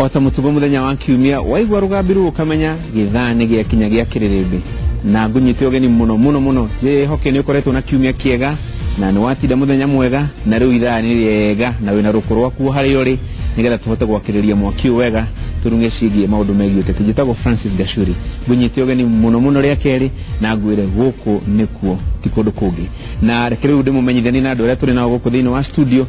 O ta mũtugo mũthenya wa kiumia waigua rũgambi rũu ũkamenya gĩthaa nĩ gĩakinya gĩa kĩrĩrĩmbĩ, na ngũnyite ũgeni mũno mũno mũno. Njĩhoke nĩ ũkoretwo na kiumia kĩega na nĩ watinda mũthenya mwega, na rĩu ithaa nĩ rĩega na wĩna rũkũ rwaku harĩa ũrĩ nĩgetha tũhote gwakĩrĩria mwaki ũyũ wega tũrunge ciĩgiĩ maũndũ megiĩ ũteti. Njĩtagwo Francis Gachuri, ngũnyite ũgeni mũno mũno rĩa kerĩ na ngwĩre gũkũ nĩkuo ti kũndũ kũngĩ. Na reke rĩu ndĩmũmenyithanie na andũ arĩa tũrĩ nao gũkũ thĩinĩ wa studio.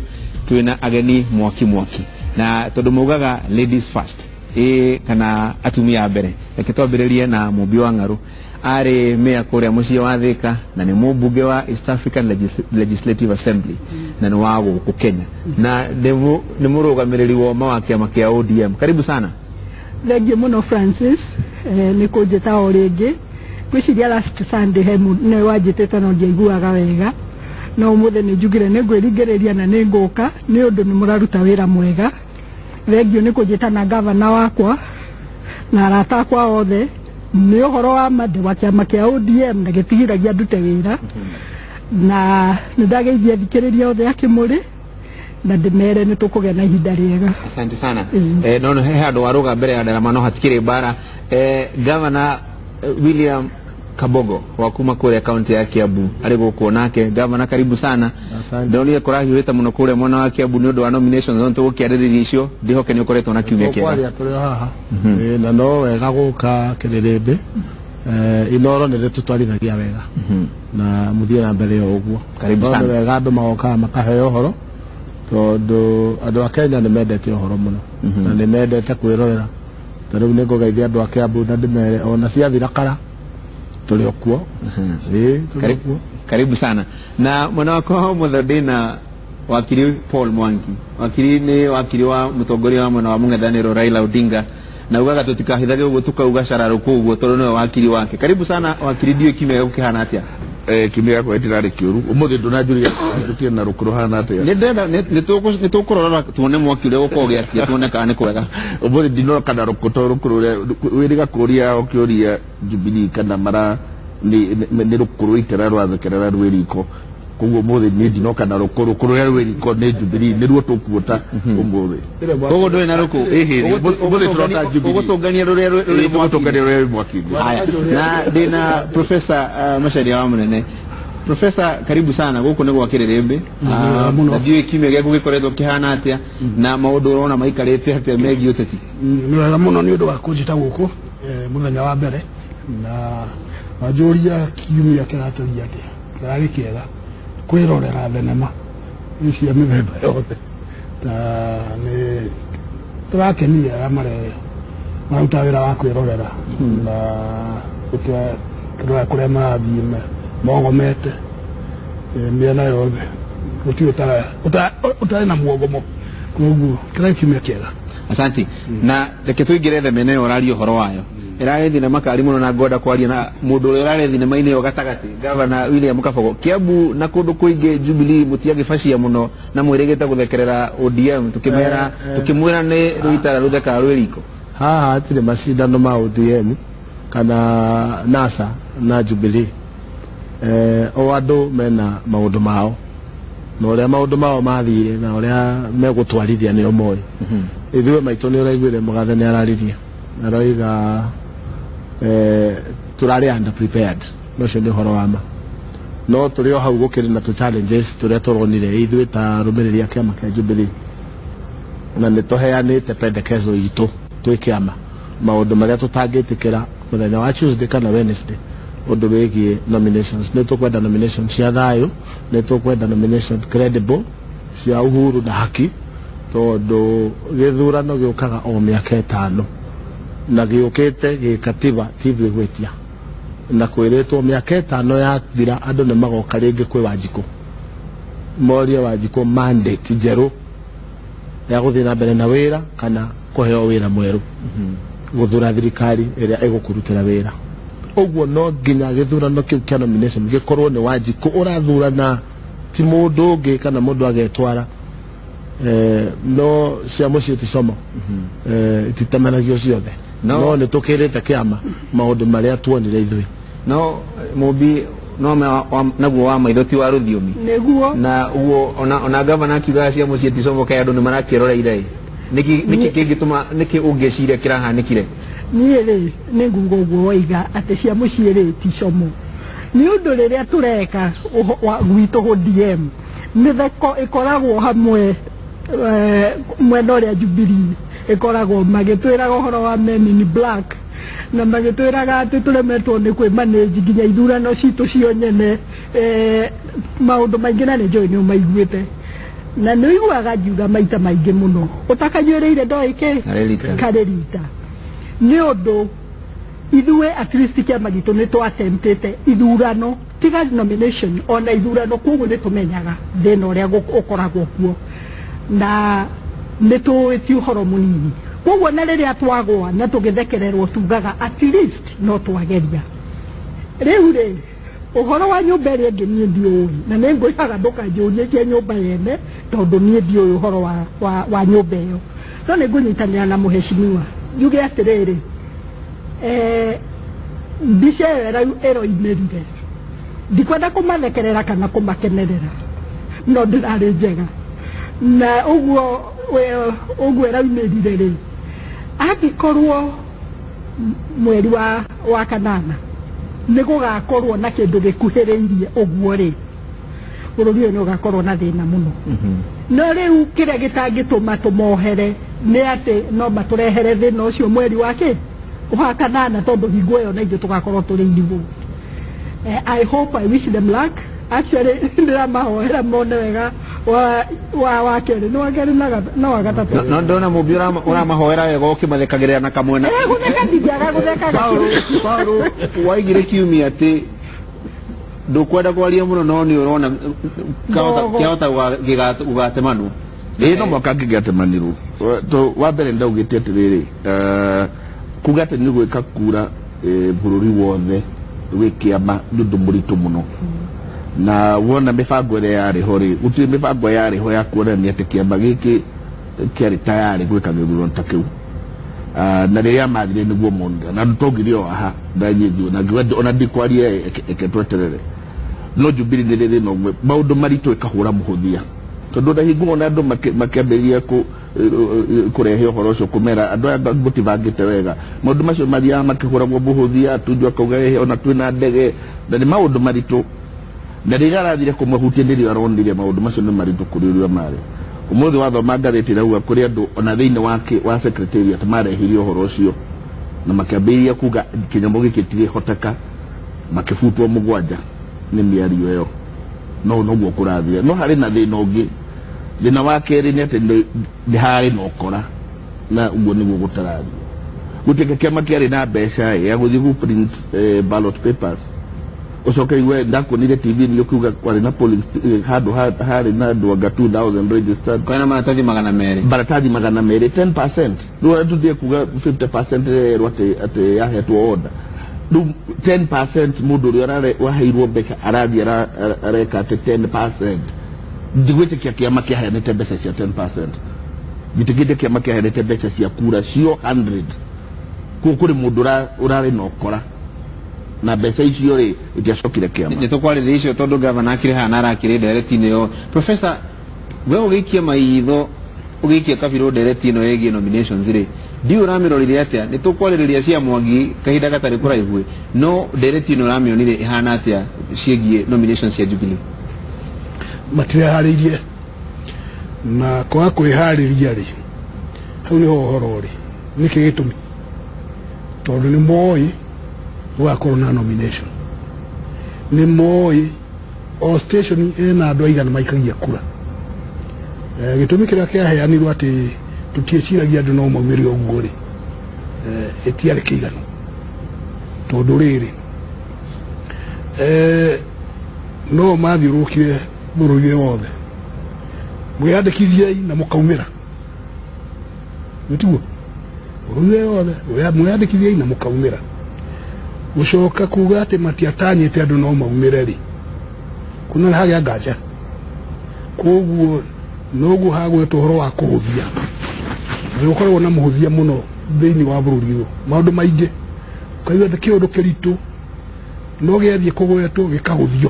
Twĩna ageni mwaki mwaki, na tondũ maugaga ladies first, ĩ kana atumia a mbere, reke twambĩrĩrie na Mũmbi wa Ng'aru. Arĩ meya kũrĩa mũciĩ wa Thika na nĩ mũmbunge wa East African Legislative Assembly na nĩ wa gũkũ Kenya na nĩ mũrũgamĩrĩri wa ũma wa kĩama kĩa ODM. Karibu sana. Thengiũ mũno Francis, nĩ kũnjĩta o rĩngĩ. Ngwĩciria last Sunday he nĩ wanjĩtĩte no ndiaiguaga wega, no ũmũthĩ nĩ njugire nĩ ngwĩringĩrĩria na nĩ ngũka nĩ ũndũ nĩ mũraruta wĩra mwega. Thengiũ nĩ kũnjĩta na gavana wakwa na arata akwa othe. Nĩ ũhoro wa ma ndĩ wa kĩama kĩa ODM na gĩtigiragia ndute wĩra, na nĩ ndageithia thikĩrĩria othe akĩmũrĩ na ndĩmere nĩ tũkũgĩa na ihinda rĩega. Asante sana. No he handũ warũga mbere ya ndarama no hatikĩrĩ mbara. Gavana William Kabogo wa kuma kũrĩa kaunti ya Kiambu arĩ gũkũ nake. Gavana, karibu sana. Ndonire kũrahiũhĩte mũno kũrĩa mwena wa Kiambu nĩ ũndũ wa nominations, no tũgũkĩarĩrĩria icio. Ndihoke nĩ ũkoretwo na kiumia kĩega. Tũkwaria tũrĩ o haha. Na no wega gũka kĩrĩrĩmbĩ. Inoro nĩ rĩtũtwarithagia wega na mũthiĩ na mbere o ũguo. Karibu No sana. Nĩ wega andũ magokaga makaheo ũhoro tondũ andũ a Kenya nĩ mendete ũhoro mũno na nĩ mendete kwĩrorera. Ta rĩu nĩ ngũgeithia andũ a Kiambu na ndĩmere ona ciathira kara tũrĩ o kuo. Ĩĩ, tũrĩ o kuo. Karibu sana. Na mwena wakwa wa ũmotho ndĩna wakiri Paul Mwangi. Wakiri nĩ wakiri wa mũtongoria wa mwena wa mũng'ethanĩro Raila Odinga, na ugaga tũtikahithage ũguo tukauga cararũkũ ũguo tondũ nĩwe wakiri wake. Karibu sana wakiri, ndiũĩ kiumia gĩaku kĩhana atĩa? Kiumia gĩakwa gĩtirarĩ kĩũru. Ũmũthĩ ndũnanjũria njũkire na rũkũ rũhana atĩa. Nĩ ndĩrenda nĩ tũkũrora tuone mwaki ũrĩa ũgũkorwo ũgĩakia tuone kana nĩ kwega. Ũmũthĩ ndinoka na rũkũ tondũ rũkũ rũrĩa wĩrĩga kũria ũkĩũria Jubilee kana mara nĩ rũkũ rwaitara rwathekerera rwĩ riko. Koguo ũmũthĩ niĩ ndinoka na rũkũ, rũkũ rũrĩa rwĩ riko nĩ Jubilee, nĩruo tũkuota ũmũthĩ. Koguo ndũrĩ na rũkũ? Ĩhĩ, ũmũthĩ tũrota Jubilee. Ũgũtũngania rũrĩa rũrĩ Tũgũtũngania rũrĩa rwĩ mwaki-inĩ. Haya, na ndĩna Professor Macharia wa Mũnene. Professor, karibu sana gũkũ nĩ gwa kĩrĩrĩmbĩ. Mũno. Na ndiũĩ kiumia gĩaku gĩkoretwo kĩhana atĩa na maũndũ ũrona maikarĩte atĩa megiĩ ũteti. Nĩ wega mũno nĩ ũndũ wa kũnjĩta gũkũ mũthenya wa mbere, na wanjũria kiumia kĩratũria atĩa. Kĩrarĩ kĩega kwĩrorera thenema cia mĩthemba yothe, na nĩ tũrakenia arĩa mararuta wĩra wa kwĩrorera na kũrora kũrĩa marathiĩ mogomete mĩena yothe, gũtirĩ ũtarĩ na muogomo, koguo kĩrarĩ kiumia kĩega. Asante. Na reke tũingĩre thenema ĩyo ũraria ũhoro wayo. Ĩrarĩ thinema kari mũno na ngwenda kwaria na mũndũ ũrĩa ũrarĩ thinema-inĩ ĩyo gatagatĩ, Gavana William Kabogo. Kiambu na kũndũ kũingĩ Jubilee mũtiagĩbacia mũno na mwĩrĩgĩte gũthekerera ODM tukĩmera tukĩmwĩra nĩ rũitara rũthekaga rwĩ riko. Haha hatirĩ macindano ma ODM kana NASA na Jubilee. O andũ mena maũndũ mao na ũrĩa maũndũ mao mathire na ũrĩa megũtwarithia nĩo moĩ. Ithuĩ maitũ nĩ ũraiguire mũgathe nĩ araririe aroiga tũrarĩ under prepared, na ũcio nĩ ũhoro wa ma, no tũrĩ o hau gũkĩrĩ na tũ challenges tũrĩa tũronire ithuĩ ta arũmĩrĩri a kĩama kĩa Jubilee, na nĩ tũheanĩte pendekezo itũ twĩ kĩama maũndũ marĩa tũtangĩtĩkĩra mũthenya wa Tuesday kana Wednesday ũndũ wĩgiĩ nominations. Nĩ tũkwenda nomination cia thayũ, nĩ tũkwenda nomination credible cia uhuru na haki, tondũ gĩthurano gĩũkaga o mĩaka 5 na gĩũkĩte gĩkatiba ti ithuĩ gwĩtia, na kwĩrĩtwo mĩaka 5 yathira andũ nĩ magoka rĩngĩ kwĩ Wanjikũ morie Wanjikũ mandate njerũ ya gũthiĩ na mbere na wĩra kana kũheo wĩra mwerũ gũthura thirikari ĩrĩa ĩgũkũrutĩra wĩra. Ũguo no nginya gĩthurano kĩu kĩa nomination gĩkorwo nĩ Wanjikũ ũrathurana ti mũndũ ũngĩ kana mũndũ agetwara. No cia mũciĩ ti como, ititemanagio ciothe, no nĩ tũkĩrĩte kĩama maũndũ marĩa tuonire ithuĩ. No Mũmbi no naguo wa maitho ti wa rũthiomi. Nĩguo. Na uguo ona gavana akiugaga cia mũciĩ ti como, kaĩ andũ nĩ marakĩroreire ĩ. Niki kĩngĩtũma niki ũngĩciria kĩrahanĩkire? Niĩ rĩ nĩ nguga ũguo waiga atĩ cia mũciĩ rĩ ti como. Nĩ ũndũ rĩrĩa tũreka gwitũ gũ DM mĩtheko ĩkoragwo hamwe mwena ũrĩa Jubilee ĩkoragwo magĩtwĩraga ũhoro wa Men in Black na magĩtwĩraga atĩ tũremetwo nĩ kwĩmanage nginya ithurano citũ cio nyene, maũndũ maingĩ na nĩ njũĩ nĩ ũmaiguĩte na nĩ ũiguaga ngiuga maita maingĩ mũno ũtakanyuĩrĩire ndoĩ kĩ karĩ rita. Nĩ ũndũ ithuĩ at least kĩama gitũ nĩ twattemptĩte ithurano tiga nomination ona ithurano, koguo nĩ tũmenyaga thĩna ũrĩa ũkoragwo kuo na nĩ tũĩ ti ũhoro mũnini. Koguo na rĩrĩa twagwa na tũgĩthekererwo tugaga at least no twageria. Rĩu rĩ ũhoro wa nyũmba ĩrĩa ĩngĩ niĩ ndiũĩ na nĩ ngwĩhaga ndũkanjũrie cia nyũmba yene tondũ niĩ ndiũĩ ũhoro wa nyũmba ĩyo. No nĩ ngũnyitanĩra na mũheshimiwa njuge atĩrĩrĩ, mbica ĩyo ĩroimĩrire ndikwenda kũmathekerera kana kũmakenerera no ndĩrarĩ njega na ũguo ũguo ĩraumĩrire rĩ, angĩkorwo mweri wa kanana nĩ gũgakorwo na kĩndũ gĩkuhĩrĩirie ũguo rĩ, bũrũri ũyũ nĩ ũgakorwo na thĩna mũno. No rĩu kĩrĩa gĩtangĩtũma tũmohere nĩ atĩ no matũrehere thĩna ũcio mweri wa kĩ wa kanana tondũ hingo ĩyo na ithuĩ tũgakorwo tũrĩ involved. I hope, I wish them luck. Actually ndĩramahoera mone wega wa kerĩ nĩ wa kerĩ na wa gatatũ. No ndona mũmbi ũramahoera wega ũkĩmathekagĩrĩra na kamwena. Gũtheka ndingĩaga gũthekaga. Paũlũ waigire kiumia atĩ ndũkwenda kwaria mũno no nĩ ũrona kĩahota gũgatemanwo. Ĩĩ no mwaka kĩngĩatemanirwo. Wa mbere ndaugĩte atĩrĩrĩ, kuga atĩ nĩ gwĩka kura bũrũri wothe wĩ kĩama nĩ ũndũ mũritũ mũno. Na wona mĩbango ĩrĩa yarĩ ho rĩ, gũtirĩ mĩbango yarĩ ho ya kuonania atĩ kĩama gĩkĩ kĩarĩ tayarĩ gwĩka gĩthurano ta kĩu. Na rĩrĩa mathire nĩguo monire na tongire o haha ndanyithio na ngiuga ona ndikwaria eke tweterere. No Jubilee nĩ rĩrĩ no maũndũ maritũ ĩkahũra mũhũthia tondũ ndahingo ona andũ makĩambĩrĩria kũrehe ũhoro ũcio kũmera andũ aya mũtibangĩte wega. Maũndũ macio mathiaga makĩhũragwo mũhũthia, tunjwa akauga ona twĩna ndege na nĩ maũndũ maritũ. Na rĩrĩa arathire kũmahutia nĩrĩo aronire maũndũ macio nĩ maritũ kũrĩ ũrĩa marĩ. Ũmũthĩ wathoma ngathĩti ĩrauga kũrĩ andũ ona thĩinĩ wa secretariat marehirie ũhoro ũcio na makĩambĩrĩria kuga kĩnyamũ gĩkĩ tigĩhoteka, makĩbutwo mũgwanja nĩ mĩario ĩyo. No noguo kũrathire. No harĩ na thĩna ũngĩ. Thĩna wa kerĩ nĩ atĩ nĩ harĩ na ũkora na ũguo nĩguo gũtarathiĩ. Gũtuĩka kĩama kĩarĩ na mbeca ya gũthiĩ gũ print ballot papers ũcoke igue ndakuonire TV nĩ ũkiuga kwarĩ na polling handũ harĩ na andũ anga 2000 registered kwĩna maratathi 200, maratathi 200, 10%. Rĩu tũthiĩ kuga 50% rĩrerwo atĩ yahetwo order. Rĩu 10% mũndũ ũrĩa waheirwo mbeca arathiĩ areka atĩ 10%. Ndigwĩtĩkia kĩama kĩaheanĩte mbeca cia 10%. Njĩtĩkĩtie kĩama kĩaheanĩte mbeca cia kura cio 100. Koguo kũrĩ mũndũ ũrarĩ na ũkora na mbeca icio rĩ itiacokire kĩama. Nĩ tũkwarĩrĩria icio tondũ gavana akĩrĩ haha na arakĩrĩ ndereti-inĩ ĩyo. Professor, we ũgĩikia maitho ũgĩikia kabirũ ndereti ĩno ĩgiĩ nominations rĩ, ndiũ ũramĩrorire atĩa? Nĩ tũkwarĩrĩria cia Mwangi kahinda gatarĩ kũraihu, no ndereti ĩno ũramĩonire ĩhana atĩa ciĩgiĩ nominations cia Jubilee? Matireharĩirie na kwaga kwĩharĩria rĩ, hau nĩho ũhoro ũrĩ. Nĩkĩ gĩtũmi? Tondũ nĩ moĩ gũgakorwo na nomination, nĩ moĩ o station ĩna andũ aigana maikagia kura. Gĩtũmi kĩrĩa kĩaheanirwo atĩ tũtiĩciragia andũ no maumĩre ũguo rĩ, ĩtiarĩ kĩiganu tondũ rĩrĩ no mathiũrũrũkire bũrũri wothe mwĩyandĩkithiei na mũkaumĩra, nĩtiguo? Bũrũri wothe mwĩyandĩkithiei na mũkaumĩra. Gũcoka kuga atĩ matiatanyĩte andũ no maumĩre rĩ, kuna nĩ hagĩa nganja. Koguo noguo hagwetwo ũhoro wa kũhũthia, na nĩ gũkoragwo na mũhũthia mũno thĩinĩ wa bũrũri ũyũ. Maũndũ maingĩ ũkaigua atĩ kĩũndũ kĩritũ no gĩathiĩ kũgwetwo gĩkahũthio,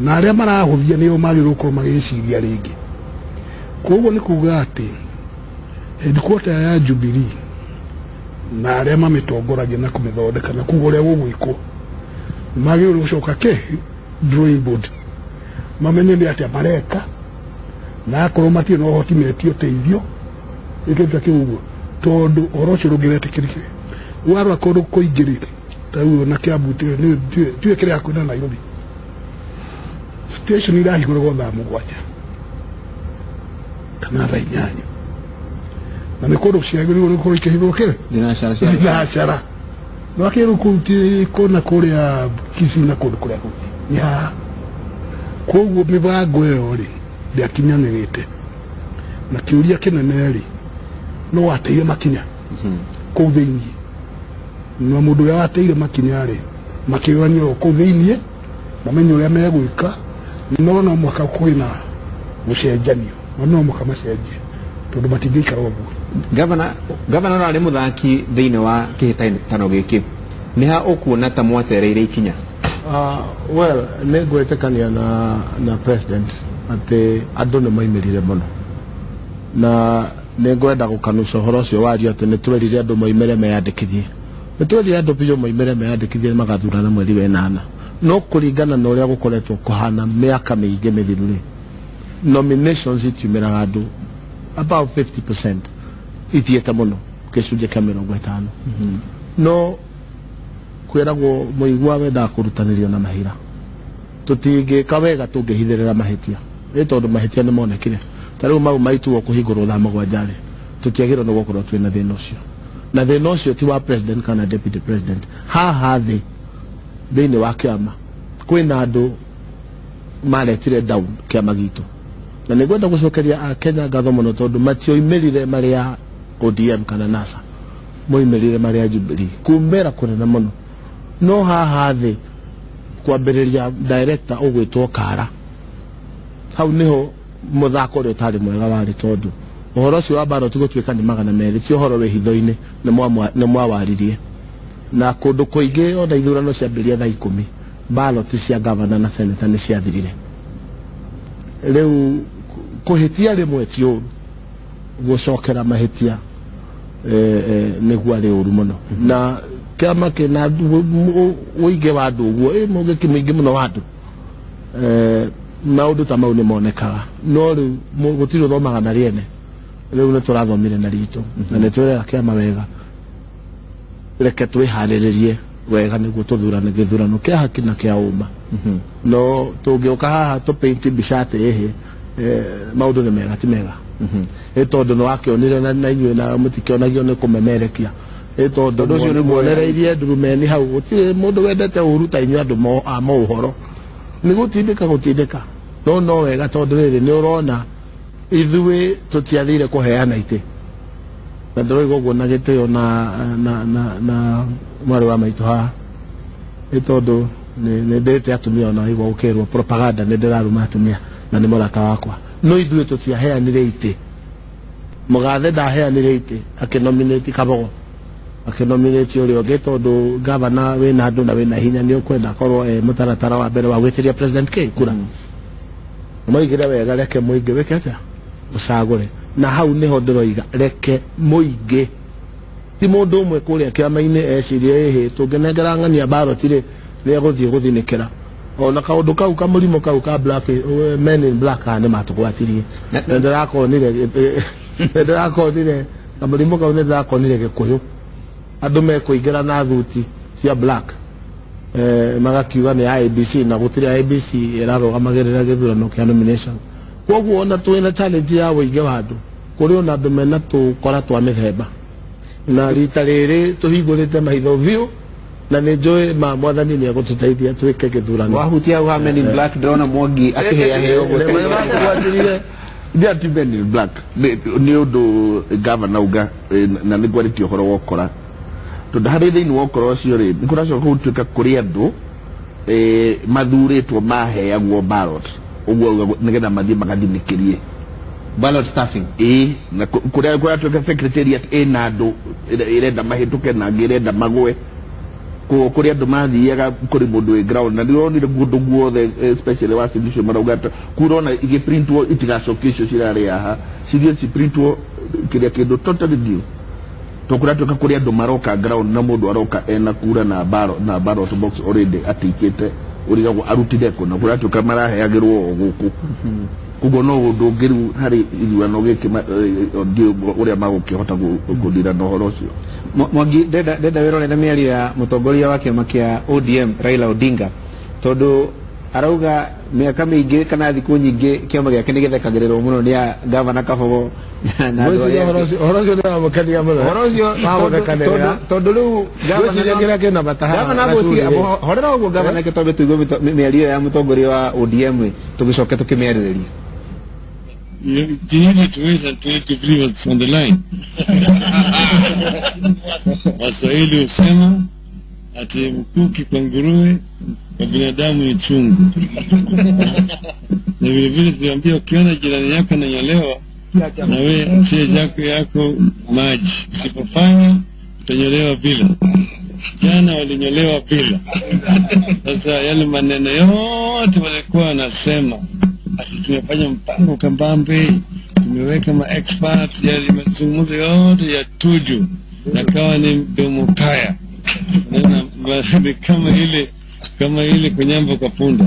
na arĩa marahũthia nĩo magĩrĩirwo gũkorwo magĩciria rĩngĩ. Koguo nĩ kuga atĩ Headquarter ya Jubilee na arĩa mamĩtongoragia na kũmĩthondeka na kuga ũrĩa gũgwĩkwo magĩrĩirwo gũcoka kĩ drawing board, mamenye nĩ atĩa mareka, na akorwo matirĩ na ũhoti metie ũteithio ĩkĩruta kĩu ũguo, tondũ ũhoro ũcio ndũngĩretĩkĩrĩkire warora kũndũ kũingĩ rĩ, ta rĩu na Kiambu tiũĩ kĩrĩa hakuhĩ na Nairobi, station irahingũragwo thaa 7 kana thaa 8, na nĩ kũndũ ciagĩrĩirwo nĩ gũkorwo ikĩhingũrwo kĩrĩ thinacara no akĩrwo kũu ti kũna kũrĩa Kisii na kũndũ kũrĩa kũngĩ nĩ haha. Koguo mĩbango ĩyo rĩ ndĩakinyanĩrĩte, na kĩũria kĩnene rĩ no wateire makinya kũu thĩiniĩ, na mũndũ ũrĩa wateire makinya rĩ makĩũranio o kũu thĩiniĩ mamenye ũrĩa megwĩka, no no mũhaka kwĩna gũcenjanio, no no mũhaka macenjie tondũ matingĩikara ũguo. Gavana ũrarĩ mũthaki thĩinĩ wa kĩhĩtahĩtano gĩkĩ, nĩ ha ũkuona ta mwatereire ikinya? Well, nĩ ngwĩtĩkania na president atĩ andũ nĩ maimĩrire mũno, na nĩ ngwenda gũkanuca ũhoro ũcio wario atĩ nĩ twerire andũ moimĩre meyandĩkithie. Nĩ twerire andũ biũ moimĩre meyandĩkithie magathurana mweri wa 8, no kũringana na ũrĩa gũkoretwo kũhana mĩaka mĩingĩ mĩthiru rĩ, nominations itiumĩraga andũ about 50% ithiĩte mũno gĩcunjĩ kĩa 50, no kwĩragwo mũigua wendaga kũrutanĩrio na mahira. Tũtingĩka wega tũngĩhithĩrĩra mahĩtia, nĩ tondũ mahĩtia nĩ monekire. Ta rĩu mau maituo kũhingũrwo thaa 7 rĩ, tũtiagĩrĩirwo nĩ gũkorwo twĩna thĩna ũcio, na thĩna ũcio ti wa president kana deputy president. Haha thĩ thĩinĩ wa kĩama kwĩna andũ maretire down kĩama gitũ, na nĩ ngwenda gũcokeria Akenya ngatho mũno tondũ matioimĩrire marĩ a ODM kana NASA, moimĩrire marĩ a Jubilee kumĩra kũnene mũno. No haha thĩ kwambĩrĩria director ũgwĩtwo Kara, hau nĩho mũthako ũrĩa ũtarĩ mwega warĩ, tondũ ũhoro ũcio wa ballot gũtuĩka nĩ 200 ti ũhoro wĩ hitho-inĩ, nĩ mwawaririe. Na kũndũ kũingĩ ona ithurano ciambĩrĩria thaa 10 ballot cia governor na senator nĩ ciathirire. Rĩu kũhĩtia rĩmwe ti ũru, gũcokera mahĩtia nĩguo arĩ ũru mũno. Na kĩama kĩna ũingĩ wa andũ ũguo, mũngĩki mũingĩ mũno wa andũ, maũndũ ta mau nĩ monekaga, no rĩu gũtirĩ ũthomaga na rĩene. Rĩu nĩ tũrathomire na ritũ na nĩ twĩrera kĩama wega, reke twĩharĩrĩrie wega nĩguo tũthurane gĩthurano kĩa haki na kĩa ũma. No tũngĩũka haha tũpaint mbica atĩ ĩhĩ maũndũ nĩ mega, ti mega, ĩ tondũ nĩ wakĩonire na inyuĩ na mũtikĩonagio nĩ kũmemerekia, ĩ tondũ ũcio nĩ muonereirie ndurumeni hau, gũtirĩ mũndũ wendete ũru ta inyuĩ andũ a mohoro, nĩ gũtindĩka gũtindĩka, no wega tondũ rĩrĩ nĩ ũrona ithuĩ tũtiathire kũheana itĩ, na ndĩroiga ũguo na gĩtĩo na mwarĩ wa maitũ haha, nĩ tondũ nĩ ndĩte atumia ona igua gũkĩrwo propaganda nĩ ndĩraruma atumia na nĩ mũrata wakwa, no ithuĩ tũtiaheanire itĩ. Mũgathe ndaheanire itĩ akĩnominate Kabogo, akĩnominate ũrĩa ũngĩ, tondũ gavana wĩna andũ na wĩna hinya nĩ ũkwenda akorwo mũtaratara wa mbere wa gwĩtĩria president K kura. Maigire wega, reke mũingĩ wĩke atĩa, ũcagũre. Na hau nĩho ndĩroiga reke mũingĩ, ti mũndũ ũmwe kũrĩa kĩama-inĩ ecirie ĩhĩ tũngĩnengera ng'ania ballot rĩ nĩ egũthiĩ gũthinĩkĩra. Ona kaũndũ kau kamũrimũ kau ka black, men in black nĩ matũgwatirie. Nĩndĩrakonire kamũrimũ kau, nĩndĩrakonire Gĩkũyũ andũ mekũingĩra na thuti cia black, magakiuga nĩ IEBC, na gũtirĩ IEBC ĩrarũgamagĩrĩra gĩthurano kĩa nomination. Koguo ona twĩna challenge ya ũingĩ wa andũ, kũrĩ ona andũ mena tũkora twa mĩthemba, na rita rĩrĩ tũhingũrĩte maitho biũ, na nĩ njũĩ ma mwathani nĩ egũtũteithia twĩke gĩthurano. Wahutia hau ha Men in Black, ndĩrona Mwangi akĩhĩahĩa ũguo. Nĩ ati Men in Black nĩ ũndũ gavana uga, na nĩ ngwarĩtie ũhoro wa ũkora, tondũ harĩ thĩinĩ wa ũkora ũcio rĩ nĩ kũracoka gũtuĩka kũrĩ andũ mathurĩtwo maheagwo ballot ũguo nĩgetha mathiĩ magathinĩkĩrie ballot stuffing. Ĩĩ, na kũrĩa kũratuĩka secretariat ĩna andũ ĩrenda mahĩtũke na angĩ ĩrenda magwe, kũrĩ andũ mathiaga kũrĩ mũndũ wĩ ground, na nĩwonire kũndũ guothe especially wa icio marauga atĩ kura ona igĩprintwo itigacokio icio cirarĩ haha, cithiĩ ciprintwo Kĩrĩa kĩndũ totally new tũkũratuĩka kũrĩ andũ maroka ground na mũndũ aroka ena kura na ballot, na ballot box already atikĩte ũrigagwo arutire kũ, na kũratuĩka maraheagĩrwo o gũkũ. Koguo no ũndũ ũngĩ rĩu harĩ ithurano gĩkĩ ndiũĩ ũrĩa magũkĩhota kũndira na ũhoro ũcio. Mwangi, ndenda wĩrorere mĩario ya mũtongoria wa kĩama kĩa ODM Raila Odinga, tondũ arauga mĩaka mĩingĩ kana thikũ nyingĩ kĩama gĩake nĩ gĩthekagĩrĩrwo mũno nĩ a gavana Kabogo na andũ Ngwĩciria arĩa ũhoro angĩ. Ũhoro ũcio nĩ wamũkenia mũno. Ũhoro ũcio Wamũthekanĩrĩra. tondũ rĩu Ngwĩciria kĩrĩa kĩna bata haha gavana gacuri rĩ. horera ũguo gavana ke twambe tũigue mĩario ya mũtongoria wa ODM ĩ, tũgĩcoke tũkĩmĩarĩrĩria. You needed to wait until Jubilee was on the line. Waswahili husema ati mkuki kwa nguruwe, kwa binadamu ni chungu. Na vile vile tuliambia ukiona jirani yako ananyolewa, na we tia yako maji, usipofanya utanyolewa bila. Jana walinyolewa bila. Sasa yale maneno yote walikuwa wanasema ati tumefanya mpango kabambe, tumeweka ma expert, yale mazungumzo yote ya tuju yakawa ni mdomo kaya. Unaona, ni kama ile kunyamba kwa punda.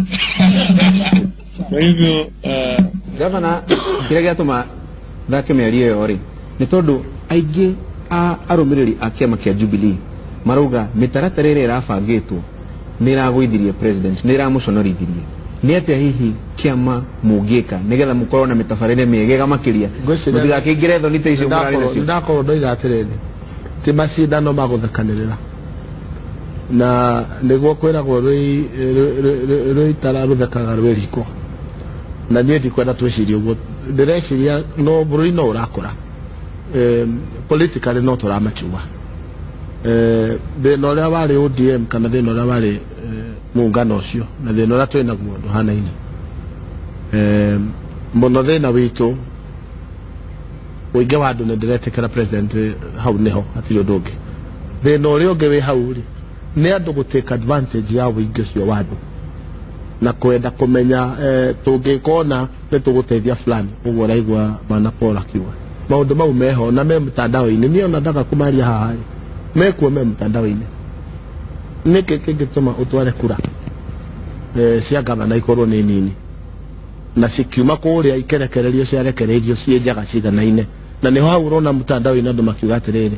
Kwa hivyo Gavana, kĩrĩa gĩatũma thake mĩario ĩyo rĩ nĩ tondũ aingĩ a arũmĩrĩri a kĩama kĩa Jubilee marauga mĩtaratara ĩrĩa ĩrabangĩtwo nĩ ĩragũithirie president, nĩ ĩramũconorithirie. Nĩ atĩa hihi kĩama mũngĩka nĩgetha mũkorwo na mĩtabarĩre mĩegega makĩria Ngwĩciria- mũtigakĩingĩre thoni ta icio mũrarĩ nacio? Ndakorwo ndoiga atĩrĩrĩ, ti macindano ma gũthekanĩrĩra, na nĩguo kwĩragwo rwĩitara rũthekaga rwĩ riko, na niĩ ndikwenda twĩcirie ũguo. Ndĩreciria no bũrũri no ũrakũra. Politically no tũramatua. Thĩna ũrĩa warĩ ODM kana thĩna ũrĩa warĩ muungano ũcio na thĩna ũrĩa twĩ naguo ndũhanaine. Mũno thĩna witũ ũingĩ wa andũ, nĩ ndĩretĩkĩra president hau nĩho hatirĩ ũndũ ũngĩ. Thĩna ũrĩa ũngĩ wĩ hau rĩ nĩ andũ gũ take advantage ya ũingĩ ũcio wa andũ na kwenda kũmenya tũngĩkona nĩ tũgũteithia fulani. Ũguo ũraigua Bwana Paul akiuga maũndũ mau meho na me mtandao-inĩ. Niĩ ona ndaga kũmaria haha rĩ, mekuo me mtandao-inĩ. Nĩkĩ kĩngĩtũma ũtware kura cia gavana ikorwo nĩ nini na cikiuma kũrĩa ikerekererio ciarekereirio ciĩ njaga ciganaine? Na nĩho hau ũrona mtandao-inĩ andũ makiuga atĩrĩrĩ,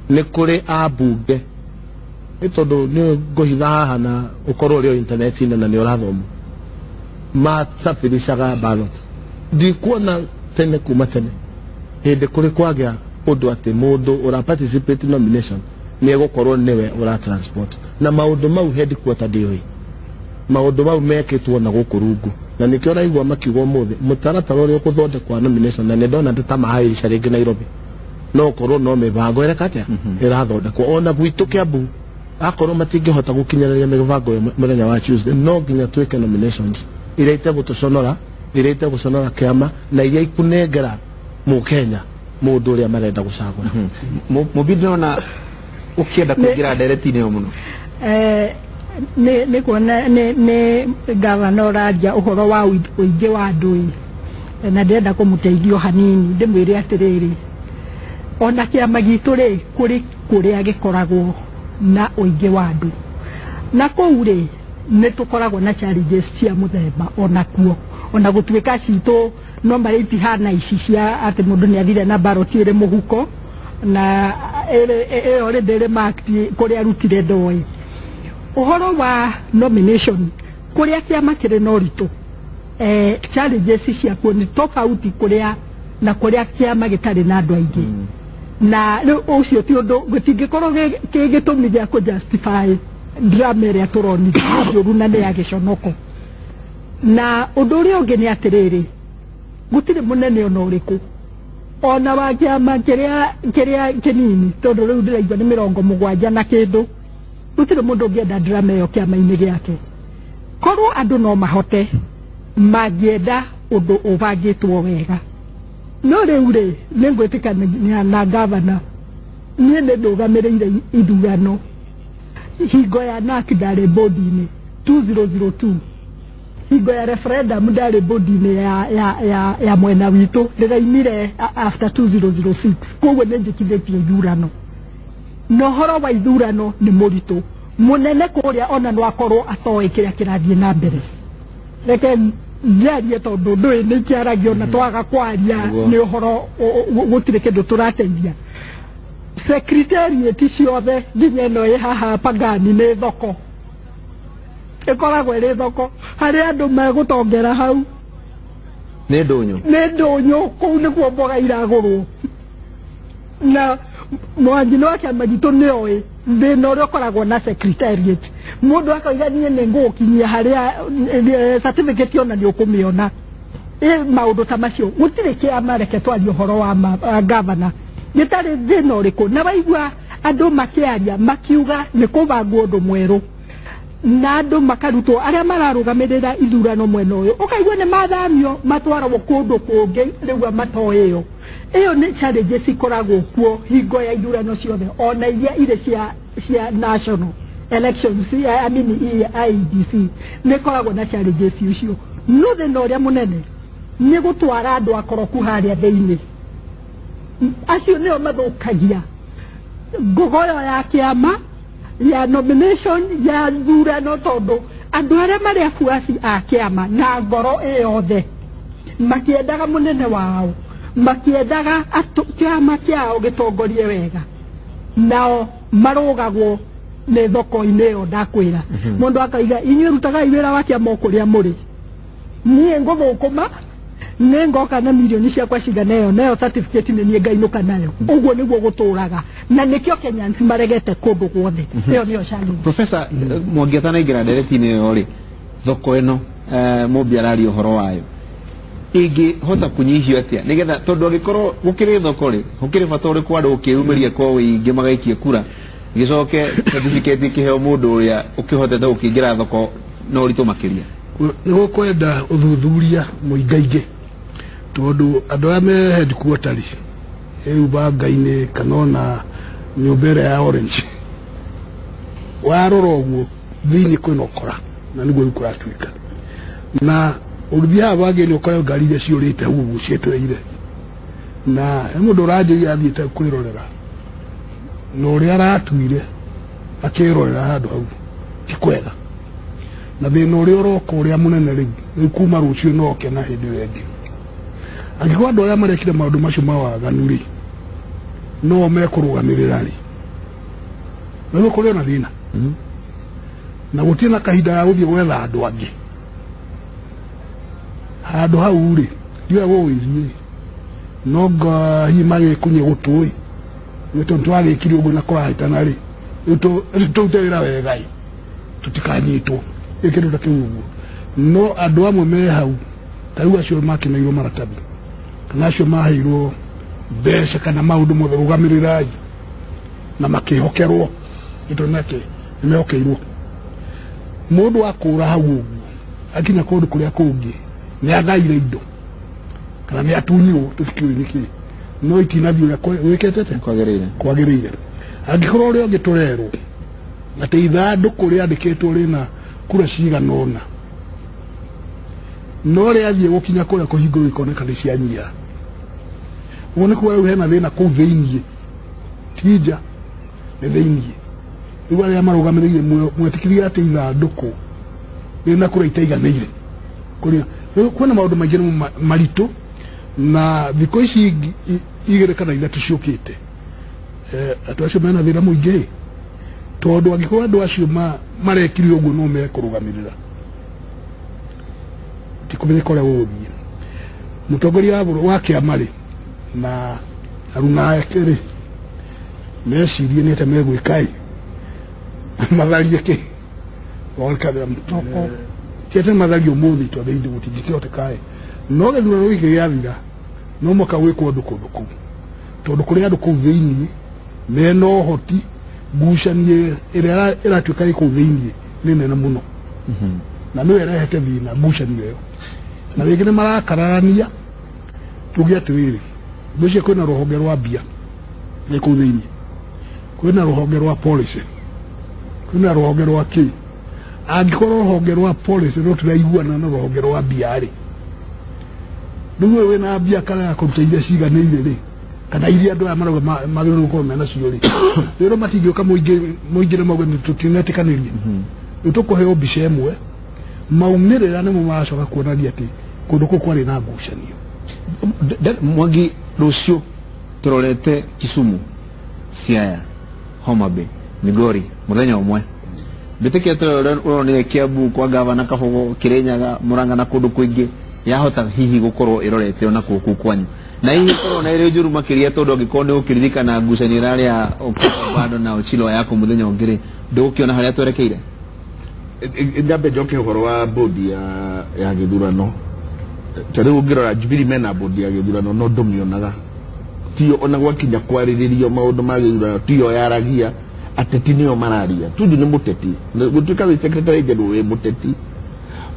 nĩ kũrĩ ambunge, nĩ tondũ nĩ ngũhitha haha na ũkorwo ũrĩ o intaneti-inĩ na nĩ ũrathoma, masafirishaga ballot. Ndikuona tene kuma tene hĩndĩ kũrĩ kwagĩa ũndũ atĩ mũndũ ũra participate nomination nĩ egũkorwo nĩwe ũra transport na maũndũ mau. Headquarter ndĩũĩ maũndũ mau mekĩtwo na gũkũ rungu, na nĩkĩo ũraigua makiuga ũmũthĩ mũtaratara ũrĩa ũkũthondekwa nomination, na nĩ ndona ta mahairisha rĩngĩ Nairobi, no ũkorwo no mĩbango ĩreka atĩa ĩrathondekwo ona gwitũ Kiambu. Akorwo matingĩhota gũkinyanĩria mĩbango ĩyo mũthenya wa Tuesday, no nginya twĩke nominations iria itegũtũconora, iria itegũconora kĩama, na iria ikũnengera mũkenya mũndũ ũrĩa marenda gũcagũra. Mũmbi, ndĩrona ũkĩenda kũingĩra ndereti-inĩ ĩyo mũno. Nĩ kuona nĩ gavana ũraria ũhoro wa ũingĩ wa andũ ĩ, na ndĩrenda kũmũteithia o hanini, ndĩmwĩre atĩrĩrĩ, ona kĩama gitũ rĩ kũrĩ kũrĩa gĩkoragwo na ũingĩ wa andũ, na kũu rĩ nĩ tũkoragwo na challenges cia mũthemba onakuo, ona gũtuĩka citũ no marĩa itihana ici cia atĩ mũndũ nĩ athire na ballot ĩrĩ mũhuko na ĩyo rĩ ndĩrĩ marked kũrĩa arutire ndoĩ. Ũhoro wa nomination kũrĩa kĩama kĩrĩ na ũritũ, challenges ciakuo nĩ tofauti kũrĩa na kũrĩa kĩama gĩtarĩ na andũ aingĩ, na rĩu ũcio ti ũndũ gũtingĩkorwo kĩ gĩtũmi gĩa kũ justify drama ĩrĩa tũronire, nĩ njũru na nĩ ya gĩconoko. Na ũndũ ũrĩa ũngĩ nĩ atĩrĩrĩ, gũtirĩ mũnene ona ũrĩkũ ona wa kĩama kĩrĩa kĩnini, tondũ rĩu ndĩraigua nĩ 70 na kĩndũ, gũtirĩ mũndũ ũngĩenda drama ĩyo kĩama-inĩ gĩake. Korwo andũ no mahote mangĩenda ũndũ ũbangĩtwo wega. No rĩu rĩ nĩ ngwĩtĩkania na gavana. Niĩ nĩ ndũgamĩrĩire ithurano hingo ya NARC, ndarĩ bodi-inĩ 2002. Hingo ya referendum ndarĩ bodi-inĩ ya mwena witũ, ndĩraimire after 2006, koguo nĩ njĩkithĩtie ithurano. Na ũhoro wa ithurano nĩ mũritũ mũnene kũrĩa, ona no akorwo atoĩ kĩrĩa kĩrathiĩ na mbere. Reke njarie tondũ ndũĩ nĩ kĩaragio na twaga kwaria nĩ ũhoro gũtirĩ kĩndũ tũrateithia. Secretariat ciothe nginya ĩno ĩ haha Pangani nĩ thoko, ĩkoragwo ĩrĩ thoko harĩa andũ megũtongera hau. Nĩ ndũnyũ, nĩ ndũnyũ, kũu nĩkuo mboga iragũrwo. Na Mwangi wa kĩama gitũ nĩ oĩ thĩna ũrĩa ũkoragwo na secretariat. Mũndũ akoiga niĩ nĩ ngũgũkinyia harĩa certificate ona nĩ ũkũmĩona. Maũndũ ta macio gũtirĩ kĩama. Reke twarie ũhoro wa gavana, gĩtarĩ thĩna ũrĩkũ. Na waigua andũ makĩaria makiuga nĩ kũbangwo ũndũ mwerũ na andũ makarutwo arĩa mararũgamĩrĩra ithurano mwena ũyũ, ũkaigua nĩ mathamio matwaragwo kũndũ kũngĩ rĩu matoĩyo. Ĩyo nĩ challenges ikoragwo kuo hingo ya ithurano ciothe, ona iria irĩ cia national elections, I mean IEBC nĩ ĩkoragwo na challenges icio. No thĩna ũrĩa mũnene nĩ gũtwara andũ akoroku harĩa thĩinĩ, acio nĩo mathũkagia ngogoyo ya kĩama ya nomination ya thurano, tondũ andũ arĩa marĩ abuaci a kĩama na ngoro ĩyothe makĩendaga mũnene wao, makĩendaga kĩama kĩao gĩtongorie wega, nao marũgagwo nĩ thoko-inĩ ĩyo. Ndakwĩra mũndũ akaiga inyuĩ rutagai wĩra wa kĩama o kũrĩa mũrĩ, niĩ ngũthũkũma nĩ ngoka na mirioni ciakwa cigana ĩyo, nayo certificate nĩ niĩ ngainũka nayo. Ũguo nĩguo gũtũraga, na nĩkĩo Kenyans maregete kũndũ guothe. Ĩyo nĩyo challenge. Professor Mwangi, atanaingĩra ndereti-inĩ ĩyo rĩ, thoko ĩno Mũmbi araria ũhoro wayo ĩngĩhota kũnyihio atĩa, nĩgetha tondũ angĩkorwo gũkĩrĩ thoko rĩ, gũkĩrĩ bata ũrĩkũ andũ gũkĩyumĩria kwa wĩingĩ magaikie kura, gĩcoke certificate ĩkĩheo mũndũ ũrĩa ũkĩhotete gũkĩingĩra thoko na ũritũ makĩria? Nĩ gũkwenda ũthuthuria mũingaingĩ, tondũ andũ arĩa me headquarter rĩ, rĩu banga-inĩ kana ona nyũmba ĩrĩa ya Orange, warora ũguo thĩinĩ kwĩna ũkora, na nĩguo rĩu kũratuĩka. Na ũgĩthiĩ haha banga-inĩ ũkore ngari iria ciũrĩte hau ũguo cietereire, na he mũndũ ũranjĩrire athiĩte kwĩrorera, na ũrĩa aratuire akĩrorera handũ hau ti kwega. Na thĩna ũrĩa ũroka ũrĩa mũnene rĩu kuma rũciũ no oke na hĩndĩ ĩyo ĩngĩ, angĩkorwo andũ arĩa marekire maũndũ macio ma waganu rĩ, no mekũrũgamĩrĩra rĩ, nĩguo kũrĩ ona thĩna na gũtirĩ na kahinda ga gũthiĩ gwetha andũ angĩ handũ hau rĩ, ndiũĩ gũgũgĩthiĩ no nga hihi magĩkunyie gũtũ ĩ, nĩ tondũ twagĩkire ũguo na kũrahĩtana rĩ, rĩu tũrute wĩra wega ĩ, tũtikanyitwo ĩ kĩndũ ta kĩu ũguo. No andũ amwe me hau ta rĩu acio makĩneirwo maratathi kana acio maheirwo mbeca kana maũndũ mothe rũgamĩrĩrai na makĩhokerwo, nĩ tondũ nake nĩmehokeirwo. Mũndũ akũra hau ũguo akinya kũndũ kũrĩa kũngĩ nĩ agaire indo kana nĩ atunyirwo, tũtikĩũĩ nĩkĩ, no itinathiĩ ũrĩa gwĩkĩte atĩa kwagĩrĩire. Kwagĩrĩire. Angĩkorwo ũrĩa ũngĩ tũrerwo atĩ ithandũkũ rĩandĩkĩtwo rĩna kura cigana ũna, no rĩathiĩ gũkinya kũrĩa kũhingũrwo ikoneka nĩ cianyiha, ũguo nĩ kuga rĩu hena thĩna kũu thĩiniĩ, ti nja, nĩ thĩiniĩ. Rĩu arĩa marũgamĩrĩire mwetĩkĩrie atĩ ithandũkũ rĩna kura itaiganĩire kũrĩa kwĩna maũndũ maingĩ nĩ maritũ, na thikũ ici igĩrĩ kana ithatũ ciũkĩte andũ acio mena thĩna mũingĩ, tondũ angĩkorwo andũ acio marekire ũguo no mekũrũgamĩrĩra, ti kũmenyeka ũrĩa gũgũthiĩ. Mũtongoria wa kĩama rĩ na aruna ake rĩ, mecirie nĩ atĩa megwĩka ĩ, matharie kĩ ti atĩ matharie ũmũthĩ tondũ thĩinĩ gũtingĩkĩhoteka ĩ, no gĩthurano gĩkĩ gĩathira no mũhaka gwĩkwo ũndũ kũndũ kũu, tondũ kũrĩ andũ kũu thĩinĩ mena ũhoti. Ngucanio ĩrĩa ĩratuĩka ĩ kũu thĩinĩ nĩ nene mũno, na nĩyo ĩrehete thĩna, ngucanio ĩyo. Na rĩngĩ nĩ marakararania, tuge atĩrĩrĩ, ngwĩciria kwĩna rũhonge rwa mbia nĩ kũu thĩinĩ, kwĩna rũhonge rwa policy, kwĩna rũhonge rwa kĩ, Angĩkorwo rũhonge rwa policy rũtiraiguana na rũhonge rwa mbia rĩ, rĩu ũyũ wĩna mbia kana ya kũruta iria ciganĩire rĩ, kana iria andũ aya marauga magĩrĩirwo gũkorwo mena cio rĩ, rĩrĩ matingĩũka mũingĩ na mauge nĩ tũtinetĩkanĩria. Rĩu tũkũheo mbica ĩmwe, maumĩrĩra nĩmo maracoka kuonania atĩ kũndũ kũu kwarĩ na ngucanio. Mwangi, rũciũ tũrorete Kisumu, Siaya, Homa Bay, Migori mũthenya ũmwe. Mbĩtĩka ĩyo ũronire Kiambu kwa gavana Kabogo, Kirinyaga, Murang'a na kũndũ kũingĩ yahota hihi gũkorwo ĩrorete ona kũu kũu kwanyu, na hihi ĩkorwo na ĩrĩ njũru makĩria, tondũ angĩkorwo nĩ ũkĩririkana ngucanio ĩrarĩ ya Okiya na Ochilo yako mũthenya ũngĩ rĩ, ndũgũkĩona harĩa twerekeire. Nyambe njoke ũhoro wa bodi ya gĩthurano. Ta rĩu ũngĩrora Jubilee mena bodi ya gĩthurano, no ndũmĩonaga, tiyo ona gwakinya kwarĩrĩrio maũndũ ma gĩthurano tiyo yaragia, ateti nĩo mararia. Tuju nĩ mũteti, gũtuĩka wĩ secretary general wĩ mũteti,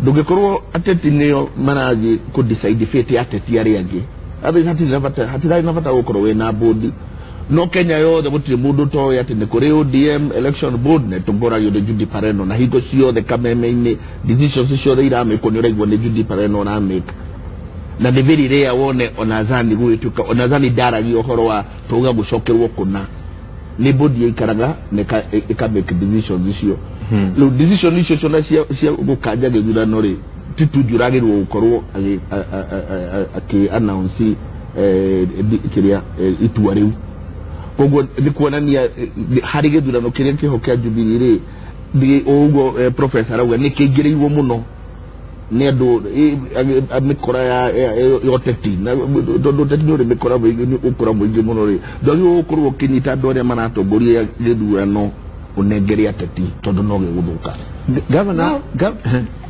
ndũngĩkorwo ateti nĩo marathiĩ kũ decide fate ya ateti arĩa angĩ. Otherwise hatirarĩ na bata gũkorwo wĩna bodi. No Kenya yothe gũtirĩ mũndũ ũtoĩ atĩ nĩ kũrĩ ODM election board, na ĩtongoragio nĩ Judy Pareno, na hingo ciothe kameme-inĩ decisions ciothe iramĩkwo nĩ ũraigua nĩ Judy Pareno ũramĩka. Na nĩ very rare wone ona Zani gũgĩtuĩka, ona Zani ndaragia ũhoro wa tauga gũcokerwo kũna, nĩ bodi ĩikaraga na ĩka make decisions icio. Rĩu decision icio ciona cia gũkanja gĩthurano rĩ, ti Tuju ũragĩrĩirwo gũkorwo akĩ announce kĩrĩa itua rĩu. Koguo nĩ kuonania harĩ gĩthurano kĩrĩa kĩho kĩa Jubilee rĩ, nĩ ũguo professor arauga nĩ kĩingĩrĩirwo mũno nĩ andũ mĩkora ya ũteti, na tondũ ũteti nĩ ũrĩ mĩkora mĩingĩ, nĩ ũkora mũingĩ mũno rĩ, ndwagĩrĩirwo gũkorwo ũkĩnyita andũ arĩa maratongoria gĩthurano ũnengere ateti, tondũ no gĩgũthũka. Governor,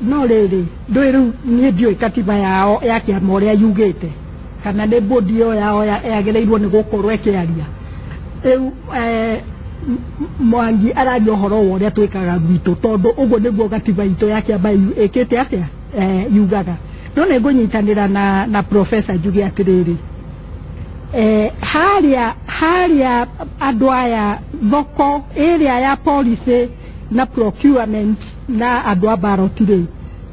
No rĩrĩ, ndũĩ rĩu niĩ ndiũĩ katiba yao ya kĩama ũrĩa yugĩte, kana nĩ bodi ĩyo yao yagĩrĩirwo nĩ gũkorwo ĩkĩaria. Rĩu Mwangi araria ũhoro wa ũrĩa twĩkaga gwitũ, tondũ ũguo nĩguo gatiba itũ ya kĩama ĩkĩte atĩa, yugaga. No nĩ ngũnyitanĩra na professor njuge atĩrĩrĩ, harĩa andũ aya thoko ĩrĩa ya policy na procurement na andũ a ballot rĩ,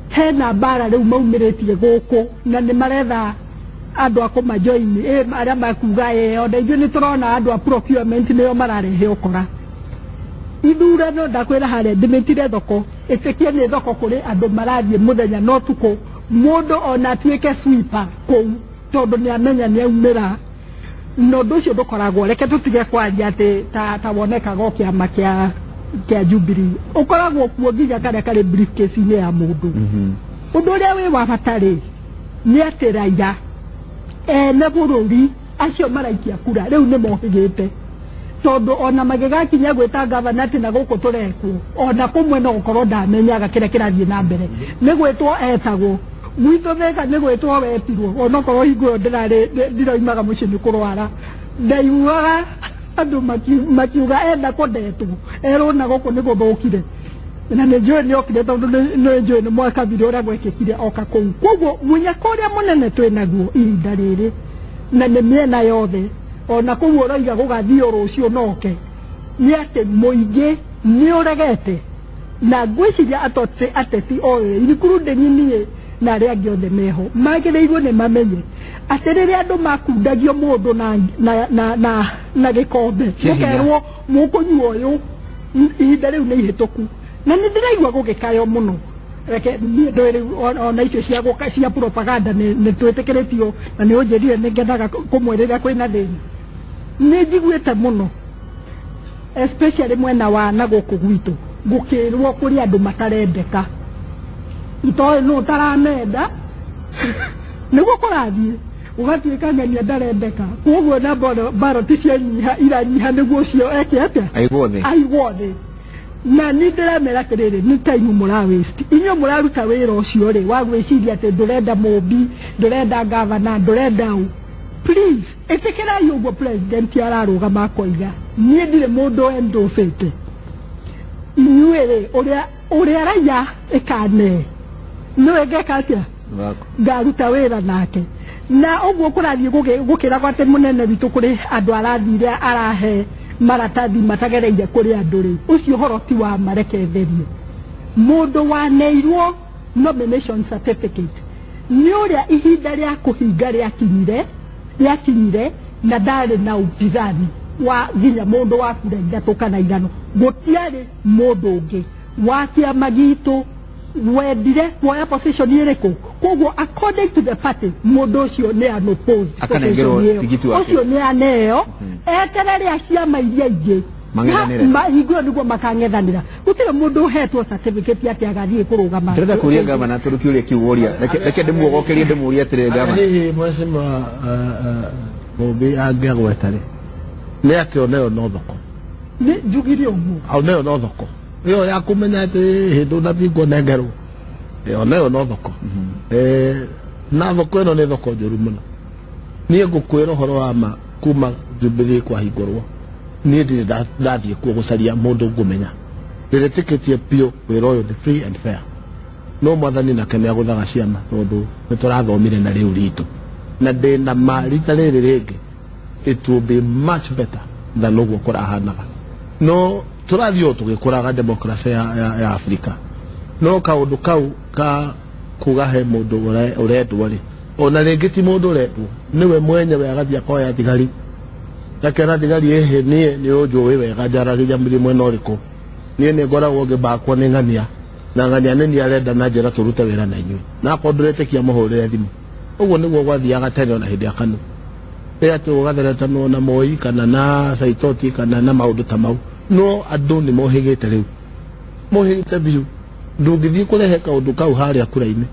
hena mbara rĩu maumĩrĩtie gũkũ, na nĩ maretha andũ a kũmajoini, arĩa makuga ona ithuĩ nĩ tũrona andũ a procurement nĩo mararehe ũkora. Ithurano ndakwĩra harĩa ndĩmĩtire thoko, ĩtĩkie nĩ thoko kũrĩ andũ marathiĩ mũthenya na ũtukũ, mũndũ ona atuĩke sweeper kũu, tondũ nĩ amenya nĩ aumĩra. Na ũndũ ũcio ndũkoragwo, reke tũtige kwaria atĩ ta wonekaga o kĩama kĩa Jubilee, ũkoragwo kuo nginya karĩa karĩ briefcase-inĩ ya mũndũ. Ũndũ ũrĩa wĩ wa bata rĩ, nĩ atĩ raia ene bũrũri acio maraikia kura rĩu nĩ mohĩgĩte, tondũ ona magĩgakinya gwĩta gavana atĩ na gũkũ tũrekwo, ona kũmwe no gũkorwo ndamenyaga kĩrĩa kĩrathiĩ na mbere, nĩ gwĩtwo etagwo gwitũ Thĩka, nĩ gwĩtwo wetirwo, onokorwo hingo ĩyo ndiroimaga mũciĩ nĩ kũrwara, ndaiguaga andũ makiuga enda kũndetwo erwo na gũkũ nĩ gũthũkire, na nĩ njũĩ nĩ okire, tondũ nĩ njũĩ nĩ mwakabire ũrĩa gwekĩkire oka kũu. Koguo mũnyaka ũrĩa mũnene twĩ naguo ihinda rĩrĩ, na nĩ mĩena yothe, ona kũu ũroiga gũgathiĩ rũciũ noke, nĩ atĩ mũingĩ nĩ ũregete, na ngwĩciria ateti othe including niĩ na arĩa angĩ othe meho magĩrĩirwo nĩ mamenye atĩ rĩrĩa andũ makundagio mũndũ na gĩkombe mũkerwo mũkũnyua ũyũ, ihinda rĩu nĩ ihĩtũku. Na nĩ ndĩraigua gũgĩkayo mũno, reke niĩ ndũĩ rĩu ona icio cia gũka cia propaganda nĩ twĩtĩkĩrĩtio, na nĩ ũnjĩrire nĩ ngendaga kũmwĩrĩra kwĩna thĩna. Nĩ njiguĩte mũno especially mwena wa na gũkũ gwitũ gũkĩrwo kũrĩ andũ matarendeka, itoĩ nũ ũtaramenda, nĩguo kũrathiĩ ũgatuĩka ng'ania ndarendeka, koguo na baroti cianyiha iranyiha nĩguo ũcio eke atĩa, aigwo thĩ, aigwo thĩ. Na nĩ ndĩramera atĩrĩrĩ, nĩ time mũra waste inyuĩ mũraruta wĩra ũcio rĩ wa gwĩciria atĩ ndũrenda mũmbi, ndũrenda gavana, ndũrenda ũ. Please ĩtĩkĩrai ũguo president ararũgama akoiga niĩ ndirĩ mũndũ endũcĩte, inyuĩ rĩ ũrĩa raia ĩkane nĩwe ngeka atĩa, ngaruta wĩra nake. Na ũguo kũrathiĩ gũkĩragwo atĩ mũnene witũ kũrĩ andũ arathire arahe maratathi matagereire kũrĩ andũ rĩ, ũcio ũhoro ti wa ma, reke therie. Mũndũ waneirwo nomination certificate nĩ ũrĩa ihinda rĩa kũhinga rĩakinyire na ndarĩ na upinzani wa nginya mũndũ wa kura 3 kana 5. Gũtiarĩ mũndũ ũngĩ wa kĩama gitũ wendire kuoya position ĩrĩkũ. Koguo according to the party mũndũ ũcio nĩ unopposed, Akanengerwo tigiti wake. Ũcio nĩ aneo eterere ciama iria ingĩ Mang'ethanĩre. Hingo nĩguo makang'ethanĩra. Gũtirĩ mũndũ ũhetwo certificate atĩ agathiĩ kũrũgama. Ndĩrenda kũria gavana tondũ kĩũria kĩu woria, reke ndĩmuogokerie ndĩmũrie atĩrĩrĩ gavana. Hihi mheshimiwa Mumbi angĩagweta rĩ, nĩ atĩ onayo no thoko. Nĩ njugire ũguo. Onayo no thoko ĩyo ya kũmenya atĩ hĩndĩ ũnabingwo nengerwo, onayo no thoko. Na thoko ĩno nĩ thoko njũru mũno. Niĩ ngũkwĩra ũhoro wa ma kuma Jubilee kwahingũrwo, niĩ ndirĩ ndathiĩ kuo gũcaria mũndũ ngũmenya. Ndĩretĩkĩtie biũ wĩra ũyũ nĩ free and fair. No mwathani nake nĩ agũthaga ciama tondũ nĩ tũrathomire na rĩu ritũ. Na ndĩna ma rita rĩrĩ rĩngĩ it will be much better than ũguo kũrahanaga. No tũrathiĩ o tũgĩkũraga democracy ya Afrika. No kaũndũ kau ka kuga he mũndũ ũrendwo rĩ, ona rĩngĩ ti mũndũ ũrendwo, nĩwe mwenyewe agathiĩ akoya thigari. Akera thigari ĩhĩ niĩ nĩ ũnjũĩ wega njaragia mwena ũrĩkũ. Niĩ nĩ ngoragwo ngĩbakwo nĩ ng'ania, na ng'ania nĩ niĩ arenda na njĩra tũrute wĩra na inyuĩ. Na akorwo ndũretĩkia mũhũrĩre thimũ. Ũguo nĩguo gwathiaga tene ona hĩndĩ ya KANU. Rĩrĩa atĩ ũgatheretanwo na Moi kana na Saitoti kana na maũndũ ta mau. No andũ nĩ mohĩgĩte rĩu. Mohĩgĩte biũ. Ndũngĩthiĩ kũrehe kaũndũ kau harĩa kura-inĩ.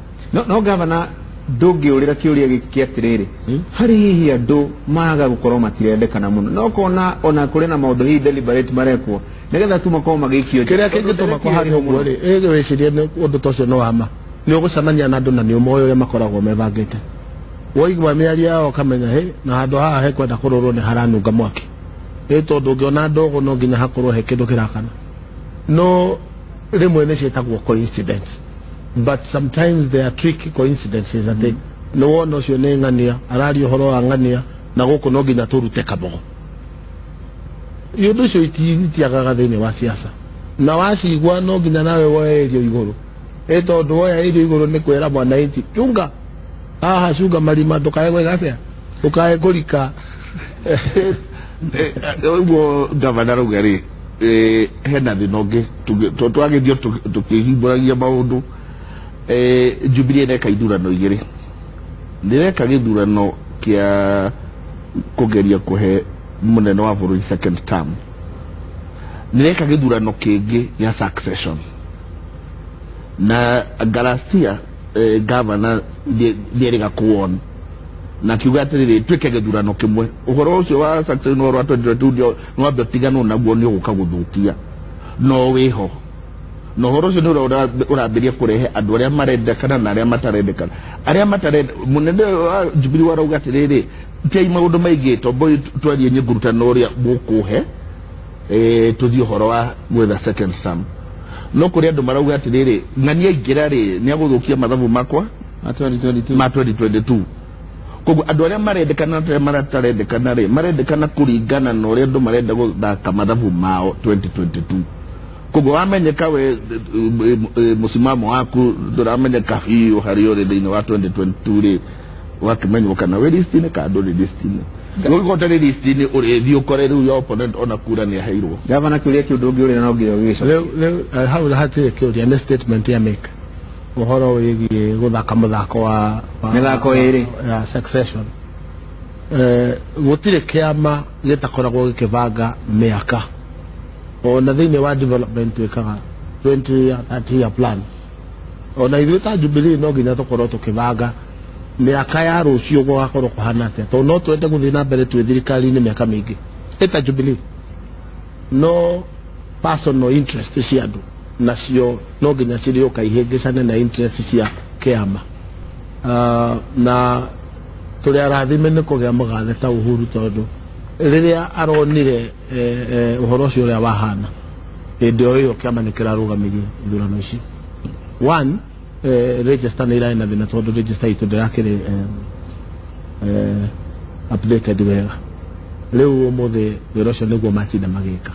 No gavana ndũngĩũrĩra kĩũria gĩkĩ kĩa atĩrĩrĩ, harĩ hihi andũ maga gũkorwo matirendekana mũno, no kona ona kũrĩ na maũndũ hihi deliberate marekwo nĩgetha tu makorwo magĩikio. Kĩrĩa kĩngĩtũma kũhane ũguo rĩ, ĩ wĩcirie nĩ ũndũ ta ũcio nĩ wa ma. Nĩ ũgũcemania na andũ na nĩ ũmoĩ ũrĩa makoragwo mebangĩte. Waigua mĩario yao ũkamenya hĩ, na handũ haha hekwenda kũrũrwo nĩ haranunga mwaki. Ĩ tondũ ũngĩona ndogo no nginya hakorwo he kĩndũ kĩrakana. No rĩmwe nĩ ciĩtagwo coincidence. But sometimes they are tricky coincidences atĩ nĩ wona ũcio nĩ ng'ania, araria ũhoro wa ng'ania, na gũkũ no nginya tũrute kabogo. Ũndũ ũcio itiagaga thĩinĩ wa siasa. Na wacigua no nginya nawe woe irio igũrũ. Ĩ tondũ woya irio igũrũ nĩ kwĩra mwananchi, chunga haha, cunga marima, ndũkae gwĩka atĩa, ndũkae kũrika. Ũguo gavana rauga rĩ, hena thĩna ũngĩ twagĩthiĩ tũkĩhingũragia maũndũ. Jubilee ĩreka ithurano igĩrĩ. Nĩreka gĩthurano kĩa kũgeria kũhe mũnene wa bũrũri second term. Nĩreka gĩthurano kĩngĩ gĩa succession. Na Galatia gavana nĩerĩga kuon na kiuga atĩrĩrĩ, twĩke gĩthurano kĩmwe. Ũhoro ũcio wa succession ũhoro wa 2022 nĩ wambe ũtiganwo naguo, nĩ ũgũka gũthũkia no wĩho. Na ũhoro ũcio nĩ ũrĩa ũrambĩrĩria kũrehe andũ arĩa marendekana na arĩa matarendekana. Arĩa matarenda, mũnene wa Jubilee warauga atĩrĩrĩ, tiai maũndũ maingĩ, tombo twarie nyingurutano ũrĩa mũkũhe, tũthiĩ ũhoro wa gwetha second term. No kũrĩ andũ marauga atĩrĩrĩ, ng'ania aingĩra rĩ, nĩ agũthũkia mathabu makwa Ma 2022. Ma 2022. Koguo andũ arĩa marendekana na arĩa matarendekana rĩ, marendekana kũringana na ũrĩa andũ marenda gũthaka mathabu mao 2022. Koguo wamenyeka we mũsimamo waku ndũramenyeka biũ harĩa ũrĩ thĩinĩ wa 2022 rĩ, wakĩmenywo kana wĩ list-inĩ kana ndũrĩ list-inĩ. Ũngĩkorwo ũtarĩ list-inĩ, ũrĩthiĩ ũkore rĩu your opponent ona kura nĩ aheirwo. Gavana, kĩũria kĩu ndũngĩũrĩra no nginya ũgĩgĩcokie. Rĩu hau hatirĩ kĩũria, nĩ statement ya make ũhoro wĩgiĩ gũthaka mũthako wa Mĩthako ĩrĩ. ya succession. Gũtirĩ kĩama gĩtakoragwo gĩkĩbanga mĩaka. Ona thĩinĩ wa development twĩkaga 20 year, 30 year plan. Ona ithuĩ ta Jubilee no nginya tũkorwo tũkĩbanga mĩaka ya rũciũ gũgakorwo kũhana atĩa, tondũ no twende gũthiĩ na mbere twĩ thirikari-inĩ mĩaka mĩingĩ ĩta Jubilee. No personal interest cia andũ nacio no nginya cirĩũka ihĩngĩcane na interest cia kĩama. Na tũrĩ arathime nĩ kũgĩa mũgathe ta Uhuru, tondũ rĩrĩa aronire ũhoro ũcio ũrĩa wahana hĩndĩ o ĩyo kĩama nĩ kĩrarũgamirie ithurano ici. One, register nĩ irarĩ na thĩna tondũ register itũ ndĩrakĩrĩ updated wega. Rĩu ũmũthĩ wĩra ũcio nĩguo matinda magĩka.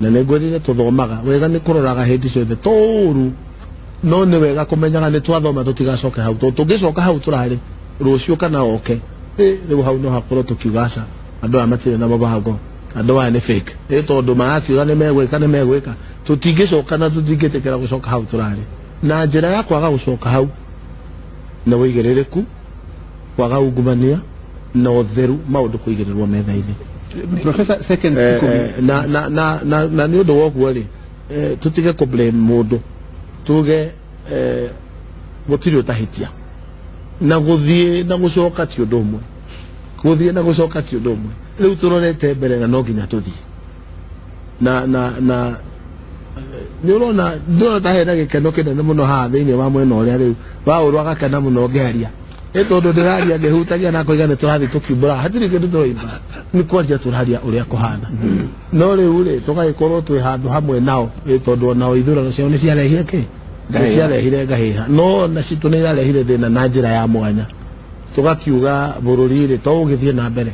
Na nĩ ngwĩrire tũthomaga wega, nĩ kũroraga hĩndĩ ciothe tũũru No nĩ wega kũmenyaga nĩ twathoma tũtigacoke hau, tondũ tũngĩcoka hau tũrarĩ rũciũ kana oke, rĩu hau no hakorwo tũkiuga aca, andũ aya matirĩ na mũbango, andũ aya nĩ fake, tondũ marakiuga nĩ megwĩka nĩ megwĩka. Tũtingĩcoka na tũtingĩtĩkĩra gũcoka hau tũrarĩ. Na njĩra ya kwaga gũcoka hau nĩ wĩigĩrĩrĩku, kwaga ungumania na ũtheru, maũndũ kũigĩrĩrwo metha-inĩ. Professor, second na na na na na nĩ ũndũ wa ũguo rĩ, tũtige kũ blame mũndũ, tuge gũtirĩ ũtahĩtia, na gũthiĩ na gũcoka ti ũndũ ũmwe, gũthiĩ na gũcoka ti ũndũ ũmwe. Rĩu tũrorete mbere na no nginya tũthiĩ na na na nĩ ũrona ndĩrona ta hena gĩkeno kĩnene mũno haha thĩinĩ wa mwena ũrĩa rĩu waũrwo agakena mũno ngĩaria, tondũ ndĩraria ngĩhutagia na koiga nĩ tũrathiĩ tũkiumbũra, hatirĩ kĩndũ tũroimba, nĩ kwaria tũraria ũrĩa kũhana. No rĩu rĩ tũgagĩkorwo twĩ handũ hamwe nao, tondũ onao ithurano ciao nĩ ciarehire kĩ, nĩ ciarehire ngahĩha, no na citũ nĩ irarehire thĩna na njĩra ya mwanya. Tũgakiuga bũrũri rĩ to ũgĩthiĩ na mbere,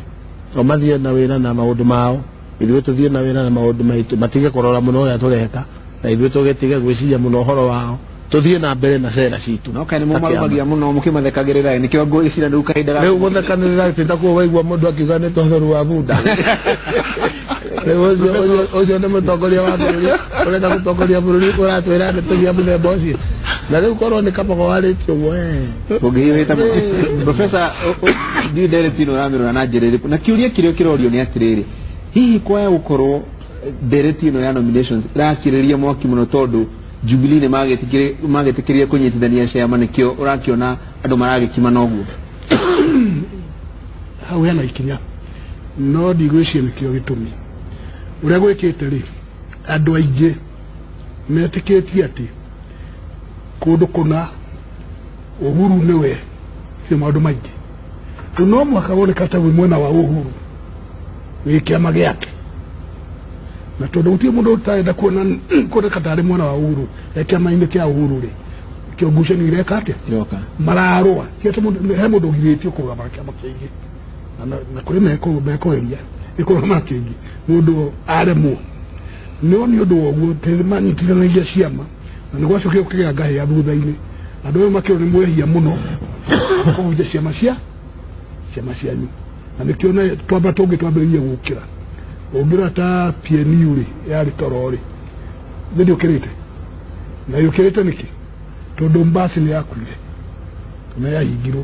o mathiĩ na wĩra na maũndũ mao, ithuĩ tũthiĩ na wĩra na maũndũ maitũ, matige kũrora mũno ũrĩa tũreka, na ithuĩ tũgĩtige gwĩciria mũno ũhoro wao, tũthiĩ na mbere na cera citũ. No kaĩ nĩ mũmarũmagia mũno mũkĩmathekagĩrĩra, nĩkĩo ngwĩciria rĩu kahinda rĩu gũthekanĩrĩra ti takuo waigua mũndũ akiuga nĩ tũtheru wa bunda. Rĩu ũcio nĩ mũtongoria wa bũrũri ũrenda gũtongoria bũrũri ũratwĩra ndeto cia mũthemba ũcio, na rĩu korwo nĩ Kabogo warĩtie ũguo ũngĩhiũhĩte mũno. Professor, ndiũĩ ndereti ĩno ũramĩrora na njĩra ĩrĩkũ, na kĩũria kĩrĩa kĩrorio nĩ atĩrĩrĩ, hihi kwaya gũkorwo ndereti ĩno ya nominations ĩrakĩrĩria mwaki mũno tondũ Jubilee nĩ magĩtĩkĩrie kũnyitithania ciama, nĩkĩo ũrakĩona andũ maragĩkima noguo? Hau hena ikinya, no ndigwĩciria nĩkĩo gĩtũmi. Ũrĩa gwĩkĩte rĩ, andũ aingĩ metĩkĩtie atĩ kũndũ kũna Uhuru nĩwe cio maũndũ maingĩ, rĩu no mũhaka woneka ta wĩ mwena wa Uhuru wĩ kĩama gĩake, na tondũ gũtirĩ mũndũ ũtarenda kuoneka tarĩ mwena wa Uhuru e kĩama-inĩ kĩa Uhuru rĩ, kĩo ngucanio ireka atĩa, mararũa. He mũndũ ũgirĩtio kũrũgama na kĩama kĩngĩ, na kũrĩ mekũgeria nĩ kũrũgama na kĩngĩ, mũndũ aremwo. No nĩ ũndũ wa ũguo manyitithanagia ciama, na nĩ gwacokire gũkĩgĩa ngahĩha thutha-inĩ, andũ ayo makĩrwo nĩ mwehia mũno kũbunja ciama cianyu, na nĩkĩo twamba tũngĩ twambĩrĩirie gũkĩra. Ũngĩrora ta PNU rĩ, yarĩ toro rĩ, thĩ ndĩũkĩrĩte, na yũkĩrĩte nĩkĩ? Tondũ mbasi nĩ yakuire na yahingirwo.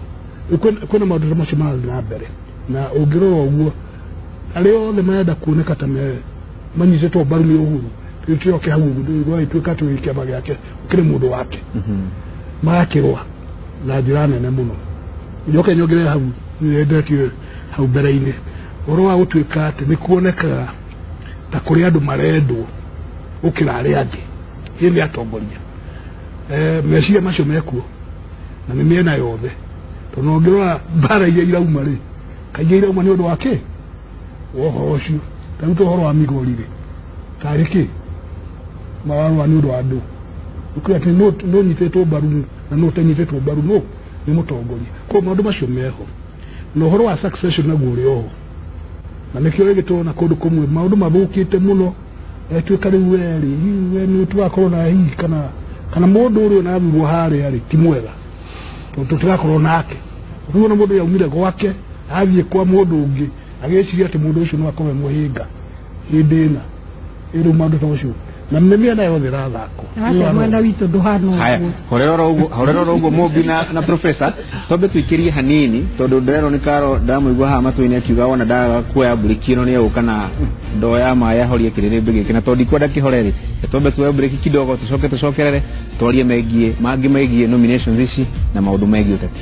Kwĩna maũndũ ta macio marathiĩ na mbere, na ũngĩrora ũguo arĩa othe marenda kuoneka ta manyitĩtwo mbaru nĩ Uhuru, rĩu tũcoke hau ũguo gwagĩtuĩka atĩ wĩ kĩama gĩake ũkĩrĩ mũndũ wake, magakĩrũa na njĩra nene mũno. Njoke nyongerere hau nĩndetire hau mbere-inĩ ũhoro wa gũtuĩka atĩ nĩ kuonekaga ta kũrĩ andũ marendwo gũkĩra arĩa angĩ, ĩ nĩ atongoria. Meciria macio mekuo na nĩ mĩena yothe, tondũ ũngĩrora mbara iria irauma rĩ, kaingĩ irauma nĩ ũndũ wa kĩ, wa ũhoro ũcio. Ta rĩu ta ũhoro wa Migori rĩ, tarĩ kĩ mararũa nĩ ũndũ wa andũ, ũkiuga atĩ nũ nyitĩtwo mbaru na nũ ũtanyitĩtwo mbaru nũ nĩ mũtongoria. Koguo maũndũ macio meho, na ũhoro wa succession naguo ũrĩ oho, na nĩkĩo rĩngĩ tũrona kũndũ kũmwe maũndũ mathũkĩte mũno, tuĩka rĩu we rĩ, we nĩ tũgakorwo na hihi kana mũndũ ũrĩa ũrathurwo harĩa rĩ ti mwega, tondũ tũtirakorwo nake. Ũkĩona mũndũ yaumire gwake athiĩ kwa mũndũ ũngĩ agĩciria atĩ mũndũ ũcio no akorwo e mũhĩnga hĩndĩ ĩna, rĩu maũndũ ta macio na nĩ mĩena yothe ĩrathakwo. Aca mwena witũ ndũhana ũguo. Horera oro ũguo Mũmbi na Professor, twambe tũikĩrie hanini tondũ ndĩrerwo nĩ Karo ndamũigua haha matũ-inĩ akiuga wona ndaga kuoya mburiki ĩno nĩ egũka na ndoo ya maĩ ahorie kĩrĩrĩmbĩ gĩkĩ, na tondũ ndikwenda kĩhore rĩ, twambe tuoye mburiki kidogo, tũcoke tũcokerere twarie megiĩ mangĩ megiĩ nominations ici na maũndũ megiĩ ũteti.